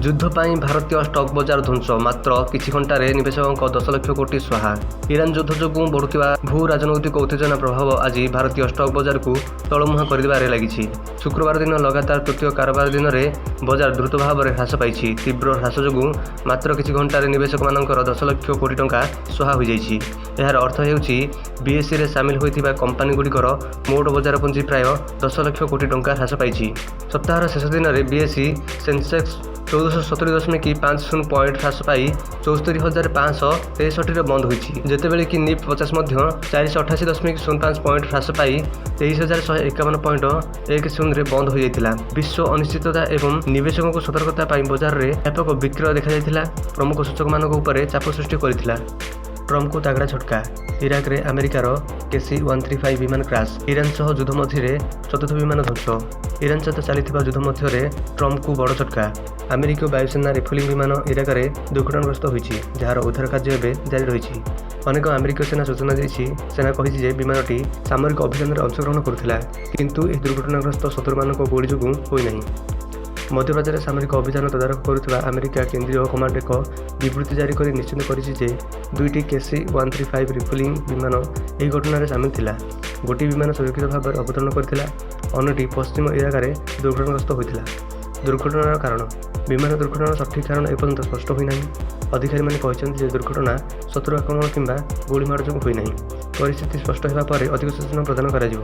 ଯୁଦ୍ଧ ପାଇଁ ଭାରତୀୟ ଷ୍ଟକ୍ ବଜାର ଧ୍ୱଂସ, ମାତ୍ର କିଛି ଘଣ୍ଟାରେ ନିବେଶକଙ୍କ 10 ଲକ୍ଷ କୋଟି ସ୍ୱାହା। ଇରାନ ଯୁଦ୍ଧ ଯୋଗୁଁ ବଢ଼ୁଥିବା ଭୂ ରାଜନୈତିକ ଉତ୍ତେଜନା ପ୍ରଭାବ ଆଜି ଭାରତୀୟ ଷ୍ଟକ୍ ବଜାରକୁ ତଳମୁହାଁ କରିଦେବାରେ ଲାଗିଛି। ଶୁକ୍ରବାର ଦିନ ଲଗାତାର ତୃତୀୟ କାରବାର ଦିନରେ ବଜାର ଦ୍ରୁତ ଭାବରେ ହ୍ରାସ ପାଇଛି। ତୀବ୍ର ହ୍ରାସ ଯୋଗୁଁ ମାତ୍ର କିଛି ଘଣ୍ଟାରେ ନିବେଶକମାନଙ୍କର 10 ଲକ୍ଷ କୋଟି ଟଙ୍କା ସ୍ୱାହା ହୋଇଯାଇଛି। ଏହାର ଅର୍ଥ ହେଉଛି, ବିଏସ୍ଇରେ ସାମିଲ ହୋଇଥିବା କମ୍ପାନୀଗୁଡ଼ିକର ମୋଟ ବଜାର ପୁଞ୍ଜି ପ୍ରାୟ 10 ଲକ୍ଷ କୋଟି ଟଙ୍କା ହ୍ରାସ ପାଇଛି। ସପ୍ତାହର ଶେଷ ଦିନରେ ବିଏସ୍ଇ ସେନ୍ସେକ୍ସ 1470.50 ପଏଣ୍ଟ ହ୍ରାସ ପାଇ 74,563ରେ ବନ୍ଦ ହୋଇଛି, ଯେତେବେଳେ କି ନିଫ୍ଟି 50 ମଧ୍ୟ 488.05 ପଏଣ୍ଟ ହ୍ରାସ ପାଇ 23,151.10ରେ ବନ୍ଦ ହୋଇଯାଇଥିଲା। ବିଶ୍ୱ ଅନିଶ୍ଚିତତା ଏବଂ ନିବେଶକଙ୍କ ସତର୍କତା ପାଇଁ ବଜାରରେ ବ୍ୟାପକ ବିକ୍ରୟ ଦେଖାଯାଇଥିଲା, ପ୍ରମୁଖ ସୂଚକମାନଙ୍କ ଉପରେ ଚାପ ସୃଷ୍ଟି କରିଥିଲା। ଟ୍ରମ୍ପଙ୍କୁ ତାଗଡ଼ା ଝଟକା, ଇରାକରେ ଆମେରିକାର KC-135 ବିମାନ କ୍ରାସ୍, ଇରାନ ସହ ଯୁଦ୍ଧ ମଝିରେ ଚତୁର୍ଥ ବିମାନ ଧ୍ୱଂସ। ଇରାନ ସହିତ ଚାଲିଥିବା ଯୁଦ୍ଧ ମଧ୍ୟରେ ଟ୍ରମ୍ପଙ୍କୁ ବଡ଼ ଝଟକା। ଆମେରିକୀୟ ବାୟୁସେନା ରିଫୁଏଲିଂ ବିମାନ ଇରାକରେ ଦୁର୍ଘଟଣାଗ୍ରସ୍ତ ହୋଇଛି, ଯାହାର ଉଦ୍ଧାର କାର୍ଯ୍ୟ ଏବେ ଜାରି ରହିଛି। ଅନେକ ଆମେରିକୀୟ ସେନା ସୂଚନା ଦେଇଛି। ସେନା କହିଛି ଯେ ବିମାନଟି ସାମରିକ ଅଭିଯାନରେ ଅଂଶଗ୍ରହଣ କରୁଥିଲା, କିନ୍ତୁ ଏହି ଦୁର୍ଘଟଣାଗ୍ରସ୍ତ ଶତ୍ରୁମାନଙ୍କ ଗୁଳି ଯୋଗୁଁ ହୋଇନାହିଁ। ମଧ୍ୟପ୍ରାଚ୍ୟରେ ସାମରିକ ଅଭିଯାନ ତଦାରଖ କରୁଥିବା ଆମେରିକା କେନ୍ଦ୍ରୀୟ କମାଣ୍ଡ ଏକ ବିବୃତ୍ତି ଜାରି କରି ନିଶ୍ଚିତ କରିଛି ଯେ ଦୁଇଟି KC-135 refuelling ବିମାନ ଏହି ଘଟଣାରେ ସାମିଲ ଥିଲା। ଗୋଟିଏ ବିମାନ ସୁରକ୍ଷିତ ଭାବରେ ଅବତରଣ କରିଥିଲା, ଅନ୍ୟଟି ପଶ୍ଚିମ ଇରାକରେ ଦୁର୍ଘଟଣାଗ୍ରସ୍ତ ହୋଇଥିଲା। ଦୁର୍ଘଟଣାର କାରଣ: ବିମାନ ଦୁର୍ଘଟଣାର ସଠିକ୍ କାରଣ ଏପର୍ଯ୍ୟନ୍ତ ସ୍ପଷ୍ଟ ହୋଇନାହିଁ। ଅଧିକାରୀମାନେ କହିଛନ୍ତି ଯେ ଦୁର୍ଘଟଣା ଶତ୍ରୁ ଆକ୍ରମଣ କିମ୍ବା ଗୁଳିମାଡ଼ ଯୋଗୁଁ ହୋଇନାହିଁ। ପରିସ୍ଥିତି ସ୍ପଷ୍ଟ ହେବା ପରେ ଅଧିକ ସୂଚନା ପ୍ରଦାନ କରାଯିବ।